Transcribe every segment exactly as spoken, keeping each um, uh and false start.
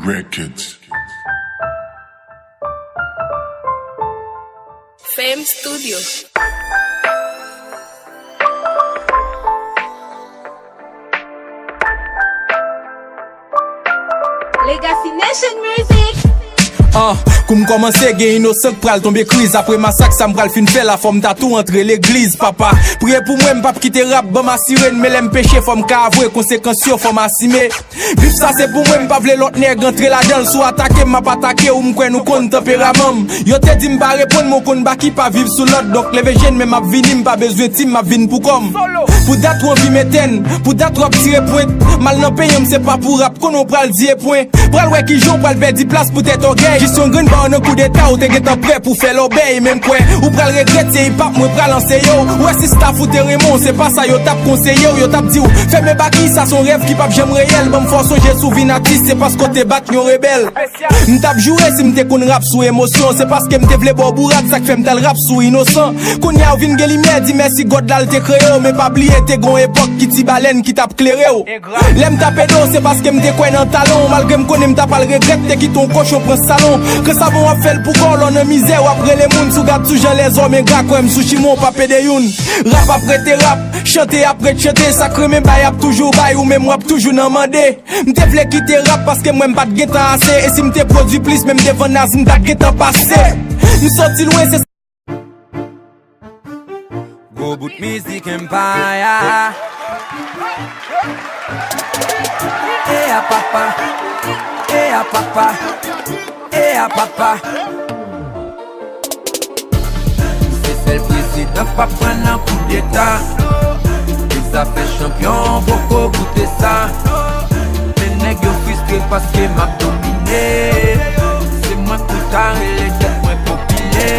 Records. Fame Studio. Legacy Nation Music. Ah, kou m kòmanse gen inosan k pral tonbe kriz. Apre masak sa m pral fin fè la, fò m ta tou antre legliz. Papa, priye pou mwen, m p ap kite rap ban m asire n. Men lè m peche, fò m ka avwe konsekans yo, fò m asime. Bif sa se pou mwen, m pa vle lòt nèg antre ladan l. Si w atake m, m ap atake w, m kwè nou konn tanperaman m. Yo te di m pa reponn, men w konn ba ki pa viv sou lòd. Donk leve je n, men m ap vini, m pa bezwen tim, m ap vin pou kò m. Pou dat w anvi m etèn, pou dat w ap tire pwent. M al nan penyen m, se pa pou rap, konnen w pral di e pwen. Pral wè kijan w pral pèdi plas poutèt ògèy. Jis yon grenn ba w nan koudeta, ou te gentan prè pou fè lòbèy. Menm kwè, ou pral regrèt, se hip hop mwen pral anseye w. Ou wè si staff ou te renmen w, se pa sa yo t ap konseye w. Yo t ap di w, fèmen ba ki sa se yon rèv ki p ap janm reyèl. Ban m fè w sonje si w vin atis, se paske w te bat yon rebèl. M t ap joure si m te konn rap sou emosyon. Se paske m te vle ba w bourad, sa k fè m t al rap sou inosan. Kounye a w vin gen limyè, di mèsi God la l te kreye w. Men pa bliye, te gen yon epòk ki ti balèn ki t ap klere w. Lè m t ap ede w, se paske m te kwè nan talan w. Malgre m konnen m ta pral regrèt, te kite yon kochon pran salon. Kan sa bon w ap fè l pou kò w, lè w nan mizè, w ap rele moun. Si w gad sou jan lèzòm engra, kwè m sou chimen w p ap ede youn. Rap ap rete rap, chante ap ret chante. Sa k renmen bay ap toujou bay, ou menm w ap toujou nan mande. M te vle kite rap paske m wè m pa t gen tan ase. E si m te pwodui plis, menm devan Nas, m t ap gentan pase. M sòti lwen, se Gwo bout mizik Empire. E a papa, e a papa, e a papa. Se sèl prezidan k pa pran nan koudeta. E zafè chanpyon poko goute sa. Men nèg yo fristre paske m ap domine. Se mwen k pou ta rele tèt mwen popile.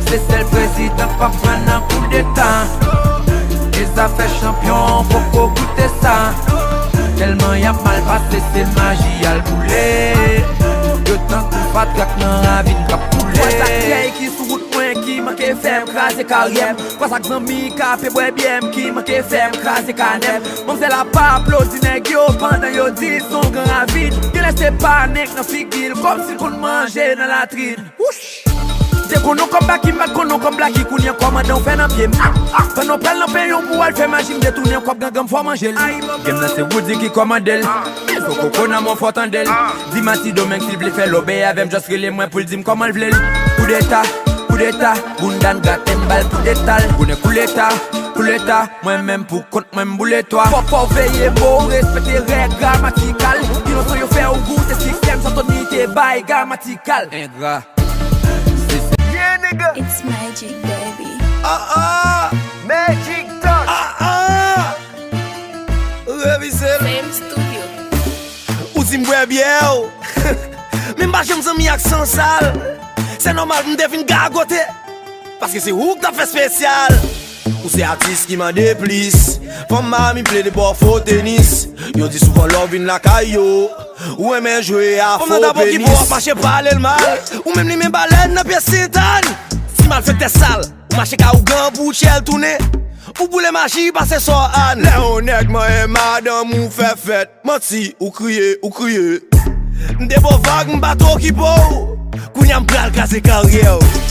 Se sèl prezidan k pa pran nan koudeta. E zafè chanpyon poko goute sa. Tèlman y ap mal pase, se maji y al boule. Yo tankou fatra k nan ravin k ap koule. Wè sa k trè ki sou wout mwen ki manke fè m kraze karyè m. Kwè sa k zanmi k ape bwè byè m ki manke fè m kraze kanè m. Manmzèl ap aplodi nèg yo pandan yo di se yon gran ravin. Genlè se pa nèg nan figi l kòmsi l konn manje nan latrin. Wouch! M te konn yon kòb Baky, m pa t konn yon kòb Blacky, kounye a kòmandan w fè nan pye m. Pandan w pral nan penyen w pou w al fè maji, m detounen yon kòb gangan m fè w manje l. Game nan se Roody ki kòmande l. Fò koko nan mwen fò tande l. Di Mati Domeng si l vle fè lòbèy avè m, just rele mwen pou l di m kòman l vle l. Koudeta, koudeta, bounda n gate m ba l koudeta l. Kounye kouleta, kouleta, mwen menm pou kont mwen m boule twa. Fò, fò w veye mo w, respekte règ gramatikal. Inosan yo fè w goute sistèm sa Tony te bay gramatikal. Engra. Yeah, nigga. It's magic, baby. Ah ah, Magic Touch. Ah ah. Revize l. Fame Studio. Ou di m bwè byè w. Men m pa janm zanmi ak sansal. Se nòmal pou m te vin gagote. Paske se ou k t ap fè espesyal. Ou se atis ki mande plis. Fanm Miami plede ba w fo tenis. Yo di souvan lè w vin lakay yo, ou renmen jwe a fo penis. Fanm nan dabò ki bo w ap mache pale l mal. Ou menm li men balèn nan pye Sentàn. Ti malfektè sal. Ou mache ka ougan pou w tchèl tounen. Ou boule maji pase sò Ann. Lè yon nèg manyen madanm ou fè fèt. Manti, ou kriye, ou kriye. M te ba w vag, m pa t okipe w. Kounye a m pral kraze karyè w.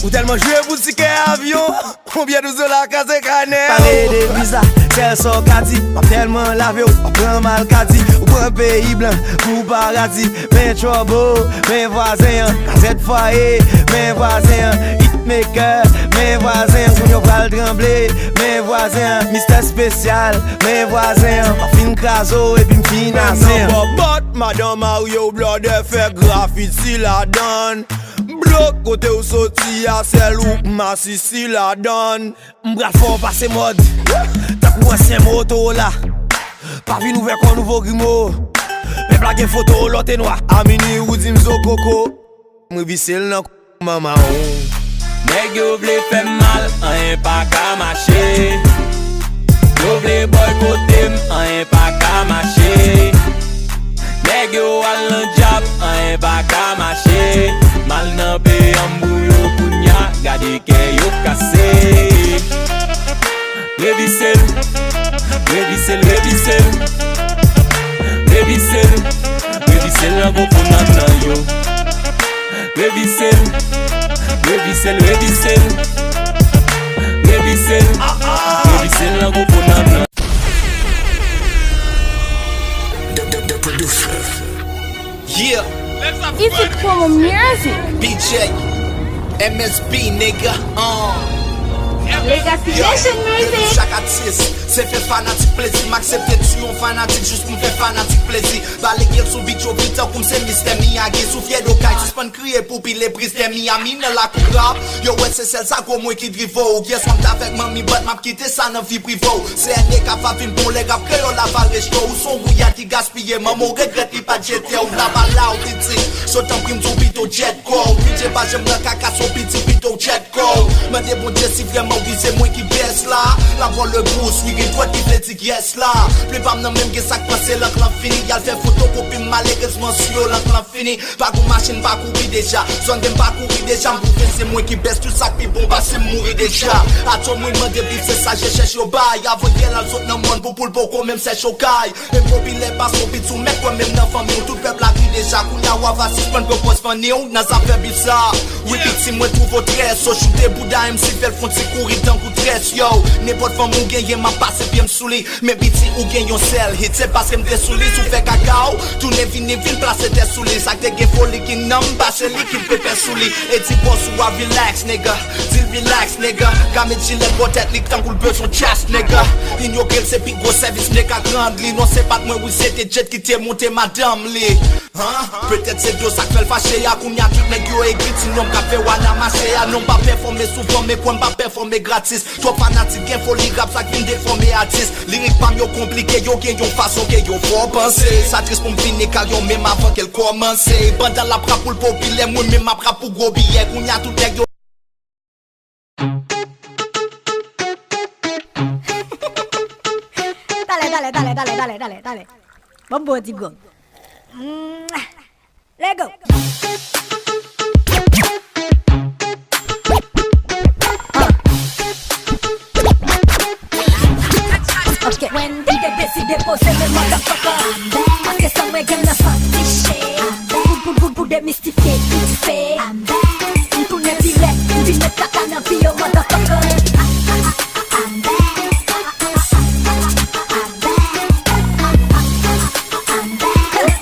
Ou tèlman jwe pou tikè avyon. Konbyen douz dola kraze kanè w. Pale de viza, sèl sa w ka di. W ap tèlman lave w, w ap pran malkadi. Ou pran peyi blan pou paradi. Men trouble, men vwazen an. Kazèt fwaye, men vwazen an. Hitmaker, men vwazen an. Kounye w pral tranble, men vwazen an. Mistè espesyal, men vwazen an. M ap fin kraze w epi m fin azen an. Bòbòt, madan marye w blòdè fè grafiti ladan l. Blòk kote w soti a sèl ou k masisi ladan l. M pral fè w pase mòd. Tankou ansyen Motorola. Pa vin ouvè kò w nouvo grimo. Pèp la gen foto w lòt e nwa. A mini ou di m zo koko. M revise l nan kou manman w. Nèg yo vle fè m mal, anyen pa ka mache. Yo vle bòykote m, anyen pa ka mache. Nèg yo al nan djab, anyen pa ka mache. M al nan peyi an m pou yo kounya, gade kè yo kase. Revise l, revise l, revise l. Revise l, revise l Nan gwo pou nan nan yo. Revise l, revise l, revise l. Revise l, revise l nan gwo pou nan nan. The, the, the producer. Yeah. Easy Promo Music. B J, M S B, nigga. Uh. Legacy Nation Music. Chak atis, se fè fanatik plezi. M aksepte tiye yon fanatik jis pou m fè fanatik plezi. Balege l sou beat yo vit tankou m se Mistè Miyagi. Sou fyè do kay, sispann kriye pou pile priz dè Miami nan lakou rap. Yo wè se sèl sa gwo mwen ki drive w. Yè swa m t avèk manmi, but m ap kite sa nan vi prive w. Se ènmi k ap vin bon lè rap kreyòl la va rejte w. Ou se yon gouyad ki gaspiye manman w, regrèt li pa t jete w. Laba la w piti, so tanpri m di w pito jet kò w. P J pa janm nan kaka, so piti pito jet kò w. Mande Bondye si vrèman wi se mwen ki best la. La vwa le bous, wi gen dwèt ki vle di yes la. Plipa m nan menm gen sa k panse lank lan fini. Y al fè fotokopi m malerezman sou yo lank lan fini. Pa gon machin pa kouri deja. Zòn gen pa kouri deja. M pwouve se mwen ki best, tout sa k pi bon pase m mouri deja. Atò mwen mande bif se sa je chèche yo bay. Avan yè l al sot nan mòn pou poul poko menm sèche w kay. Men popilè pa sou bit sou mèt kwè menm nan fanmi w tout pèp la ri deja. Kounye a w ava sispann pran pòz fanni w nan zafè bif sa. Wi piti mwen twouve w trè so choute bouda M C fè l fon ti kouri tankou très yo. Nenpòt fanm ou genyen m ap pase pye m sou li. Men piti ou gen yon sèl hit se paske m te sou li. Si w fè kaka w tounen vini vin plase tèt sou li. Sa k te gen foli ki nan m pase li ki l pepè sou li. E di bòs ou a relax nigga. Di l relax nigga. Ka met jilèt bò tèt li tankou l bezwen chest nigga. Inyore l se pi gwo sèvis m te ka rann li. Non se pa t mwen wi se te Jet ki te monte madanm li. Petèt se do sa k fè l fache a. Kounye a tout nèg yo egri ti nonm k ap fè wana mache a. Non m pa pèfòme souvan men kwè m pa pèfòme gratis. Twòp fanatik gen foli rap sa k vin defòme atis. Lirik pa m yo konplike yo gen yon fason ke yo fè w panse. Sa tris pou m fini karyè w menm avan ke l kòmanse. Pandan l ap rap pou l popilè mwen menm m ap rap pou gwo biyè. Kounye a tout nèg yo. Talè, talè, talè, talè, talè, talè, talè. Bon, bon, ti gwo. Mm. Let go. Ok. Wendy te deside poze men motherfucker. Paske san mwen gen nan santi che. Pou, pou, pou, pou demistifye tout se. M tounen pi rèd, m vin met kaka nan vi yo motherfucker.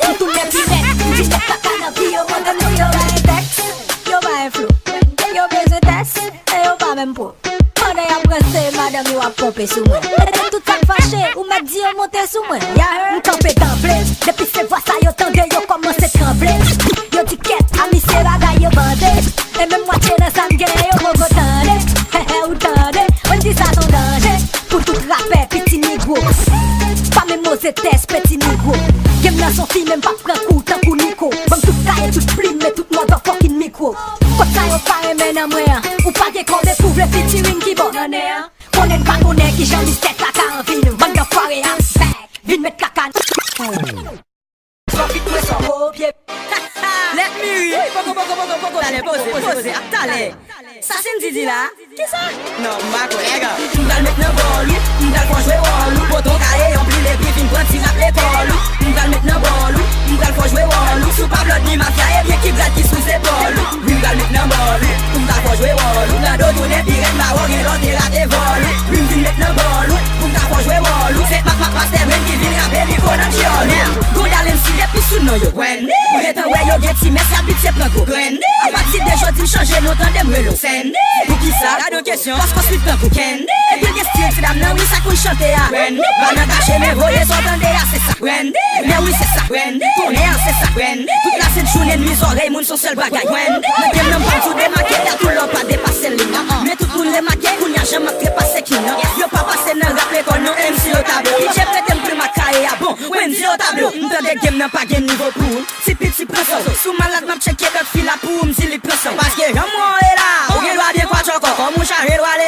M tounen pi rèd, m vin met kaka nan vi yo motherfucker. Yo bay tèks, yo bay flo. Yo bezwen tès, e yo pa menm pwòp. Pandan y ap ranse, madanm yo ap ponpe sou mwen. E tout sa k fache, ou mèt di yo monte sou mwen. Ya hear? M kanpe danble, depi se vwa sa yo tande, yo kòmanse tranble. Yo di kèt, a misye bagay yo bande. E menm mwatye nan sa m genyen, yo poko tande. He he, ou tande? Wendy sa s on danje. Pou tout rapè, piti nigwo. Pa menm oze tès, peti nigwo. Game nan s on fi, men m p ap pran kou tankou Nico. Ban m tout kaye, tout plim, e tout motherfucking mikwo. Kot sa yo pa renmen nan mwen an? Ou pa gen kòb epi w vle featuring ki bò nan nen an? Konnen n pa konnen kijan mistè kaka an vin. Bann danfware a back. Vin met kaka. Sa fit mwen sa kopye. Let me read. Wi, poko, poko, poko, poko. Talè, poze, poze, poze. Ap talè. Sa Cindy di la. Kisa? Non, m pa kwè, nèg. M pral met nan bòl ou, m pral fè w jwe wòl ou. Pote w kaye yon pli epi vin pran ti rap lekòl ou. M pral met nan bòl ou, m pral fè w jwe wòl ou. Si w pa blòd ni mafya, ebyen ki brad ki sou zepòl ou. Wi, m pral met nan bòl ou, m pral fè w jwe wòl ou. Nan do tounen pi rèd, m pa wè w gen lòt e rate vòl ou. Wi, m vin met nan bòl ou, pou m ta fè w jwe wòl ou. Se map map pastè menm ki vin rape mikwo nan dyòl ou. Gondal M C depi sou non yo. Ou gentan wè yo gen ti mès y abitye pran gwo. Apati de jodi m chanje non tande m rele w. Poukisa? Gade yon kesyon. Paske w sweet tankou Candy. Epi l gen stil ti dam nan wi sa konn chante a. Pa nan kache men voye sa w tande a se sa. Brandy, men wi se sa. Brandy, tounen an se sa. Brandy, tout lasent jounen nwi zòrèy moun s on sèl bagay. Brandy, nan game nan m pa tou demake, y a tou lè w pa depase liy nan. Men tout moun remake, kounye a jan m ap trepase king nan. Yo pa pase nan rap lekòl non, M C yo tablo. D J prete m plim ak kaye a bon, Wendy yo tablo. M tande game nan pa gen nivo pou ou. Ti piti pran san w. Si w malad m ap tcheke dòt fi la pou ou, m di li pran san w. Paske jan m wè w ye la, ou gen dwa byen kwatch ankò. Kòm ou chaje dwa le